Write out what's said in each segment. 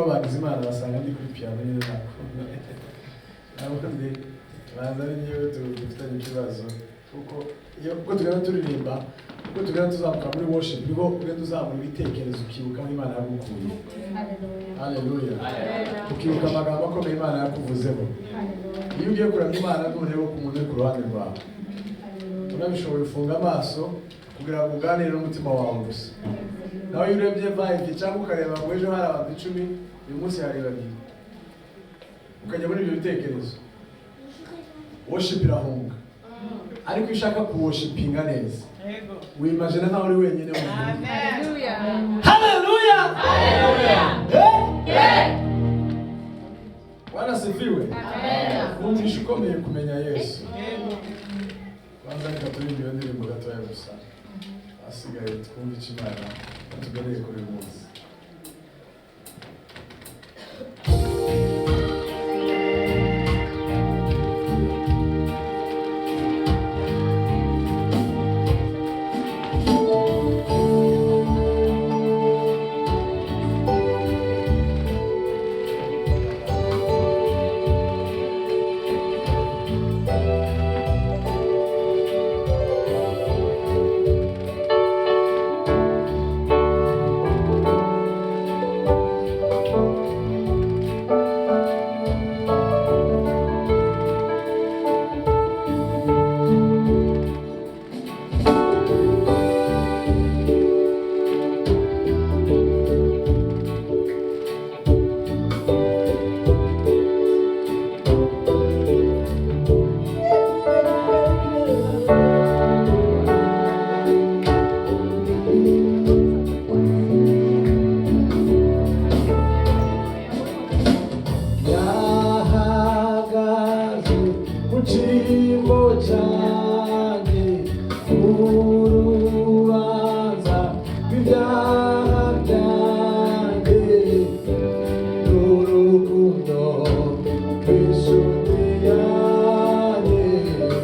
Noneho bagize Imana basanga ndi kuri piano nyine, ntakunda nabundi baza ari njyewe dufitanye ikibazo, kuko iyo uko tugenda turirimba, uko tugenda tuzamuka muri worship, niko ugenda uzamura ibitekerezo, ukibuka aho Imana yagukuye. Haleluya! Ukibuka amagambo akomeye Imana yakuvuzeho. Iyo ugiye kuramya Imana, ntureba ku muntu uri ku ruhande rwawe. Unabishoboye ufunga amaso kugira ngo uganire n'umutima wawe gusa. Nawe iyo urebye vibe cyangwa ukareba ngo ejo hari abantu 10, uyu munsi hari babiri, ukajya muri ibyo bitekerezo, worship irahunga. Ariko iyo ushaka kuworshipinga neza, wimagina nkaho uri wenyine mu ijuru. Haleluya! Eh! Bwana asifiwe. Ni umugisha ukomeye kumenya Yesu. Kwanza reka turirimbe iyo ndirimbo gatoya gusa, asigaye twumve icyo Imana yatugeneye kuri uyu munsi. Yahagaze mu cyimbo cyanjye, urubanza rw'ibyaha byanjye, n'urukundo rw'inshuti yanjye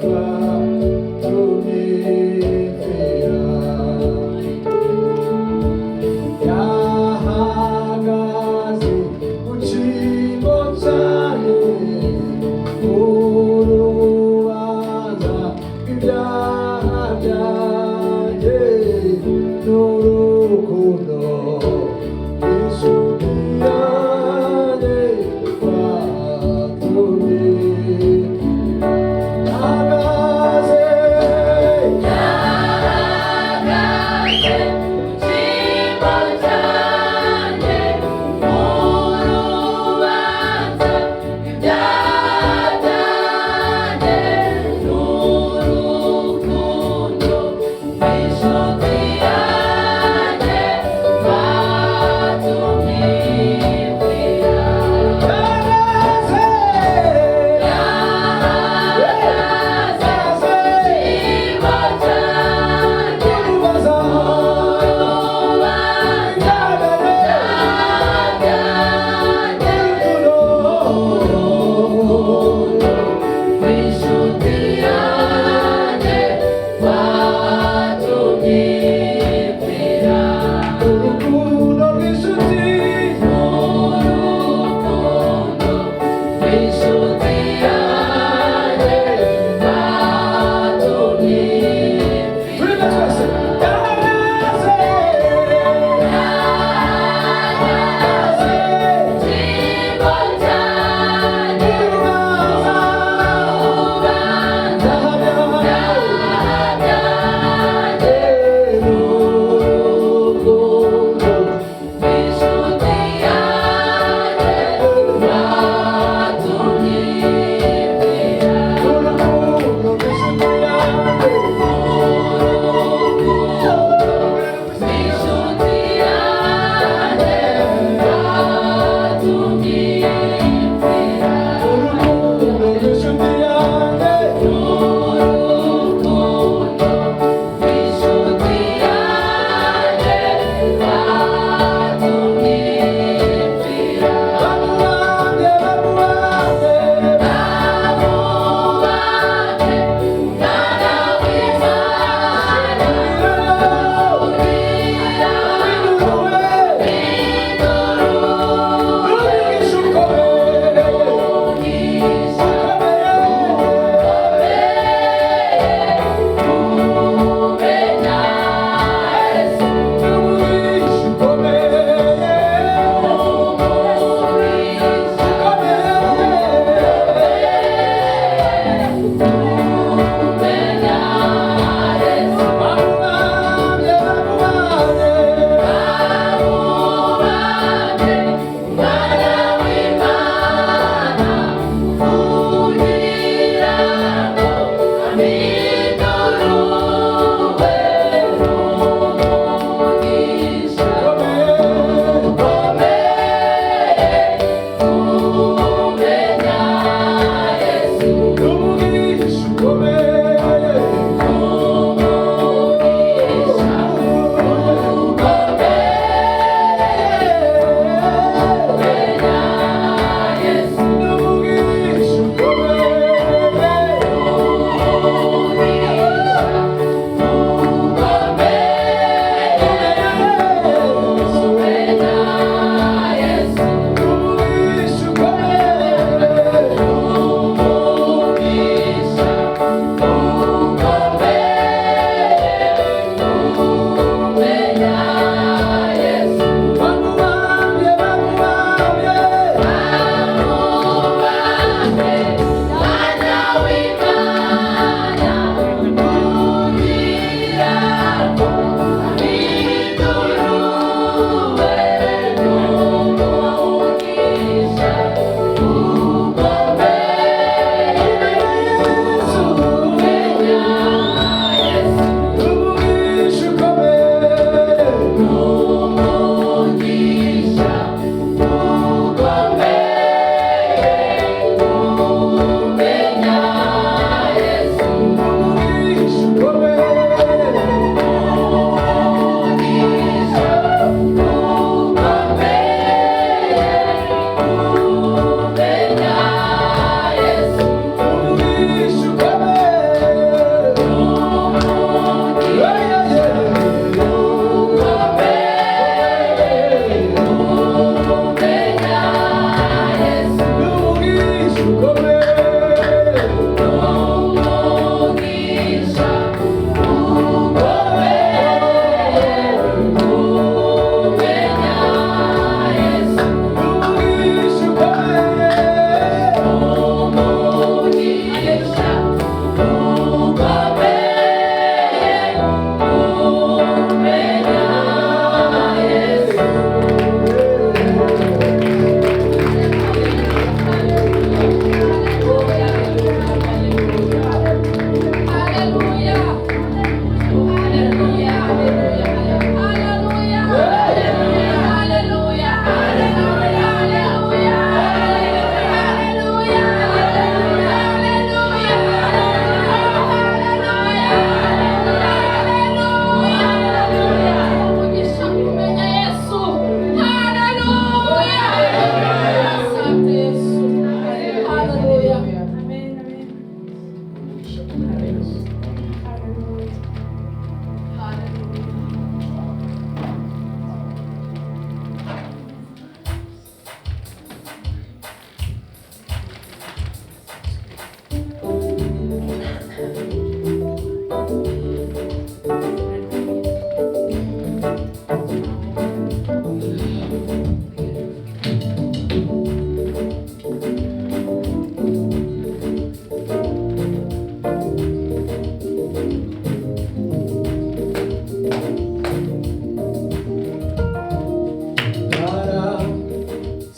rwatumye mpfira. Yahagaze mu cyimbo cyanjye, urubanza rw'ibyaha.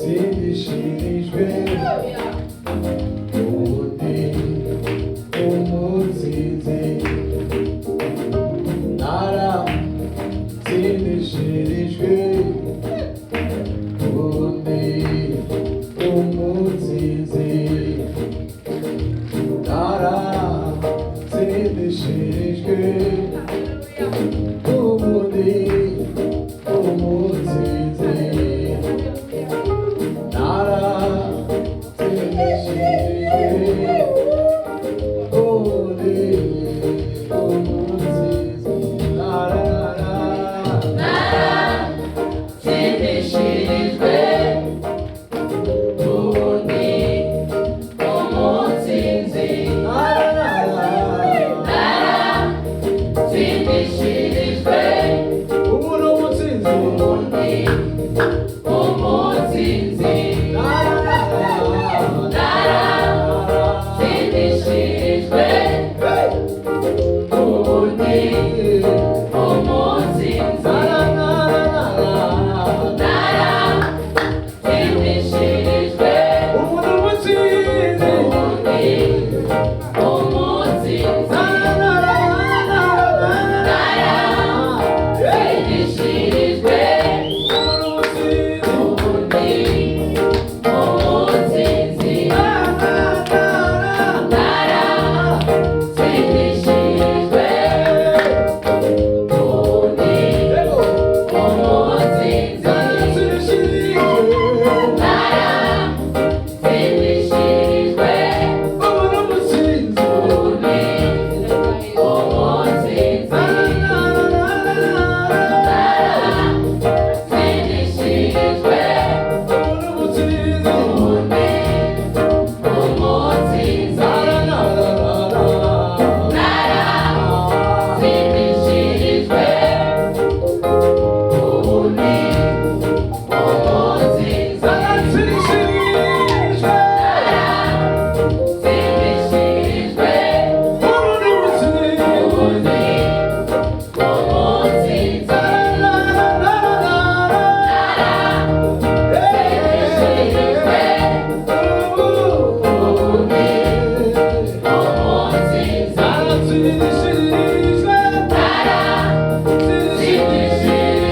Naratsindishirijwe ubundi umutsinzi, naratsindishirijwe ubundi umutsinzi, naratsindishirijwe ubundi umutsinzi. Naratsindishirijwe ubundi umutsinzi, naratsindishirijwe ubundi umutsinzi, naratsindishirijwe ubundi umutsinzi, naratsindishirijwe ubundi umutsinzi, naratsindishirijwe ubundi umutsinzi, naratsindishirijwe ubundi umutsinzi, naratsindishirijwe ubundi umutsinzi, naratsindishirijwe ubundi umutsinzi, naratsindishirijwe ubundi umutsinzi, naratsindishirijwe ubundi umutsinzi, naratsindishirijwe ubundi umutsinzi,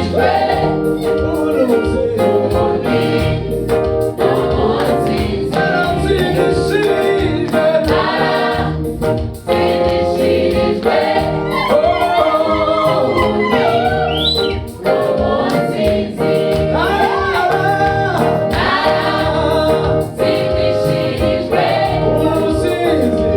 naratsindishirijwe ubundi umutsinzi, naratsindishirijwe ubundi umutsinzi, naratsindishirijwe ubundi umutsinzi.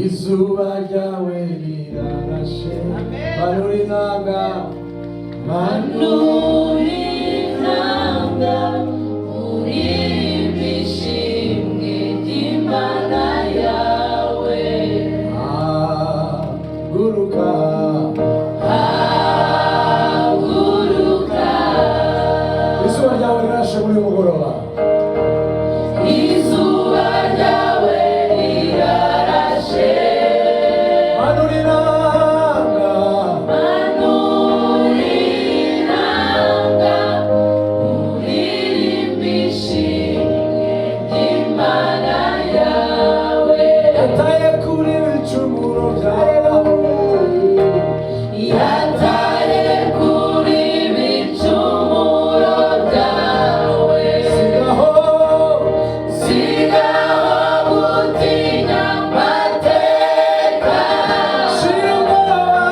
Izuba ryawe rirarashe. Manura inanga, Manura inanga, uririmbe ishimwe ry'Imana yawe. Haguruka. Haguruka. Izuba ryawe rirashe muri uyu mugoroba. Izuba ryawe rirarashe. Manura inanga. Manura inanga, uririmbe ishimwe ry'Imana yawe. Yataye kuri ibicumuro byawe. Yataye kuri ibicumuro byawe. Sigaho. Sigaho gutinya amateka. Shira ubwoba.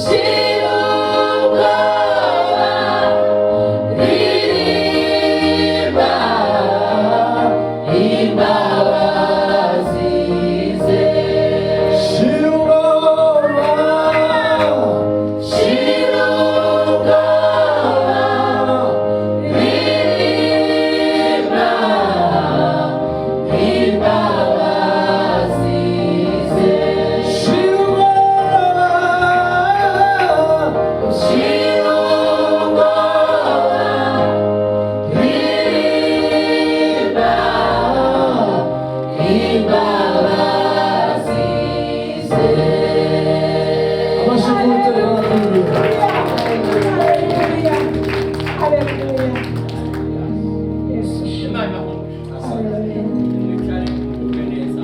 Shira ubwoba, ririmba imbabazi ze. Shira ubwoba. Shira ubwoba, ririmba imbabazi ze. Shira ubwoba. Shira ubwoba, ririmba imbabazi ze. Amashyi ku Uwiteka n'abakumvira. Haleluya. Haleluya. Yesu shimwe. Imana ihumure. Haleluya. Mwicare mugubwe neza.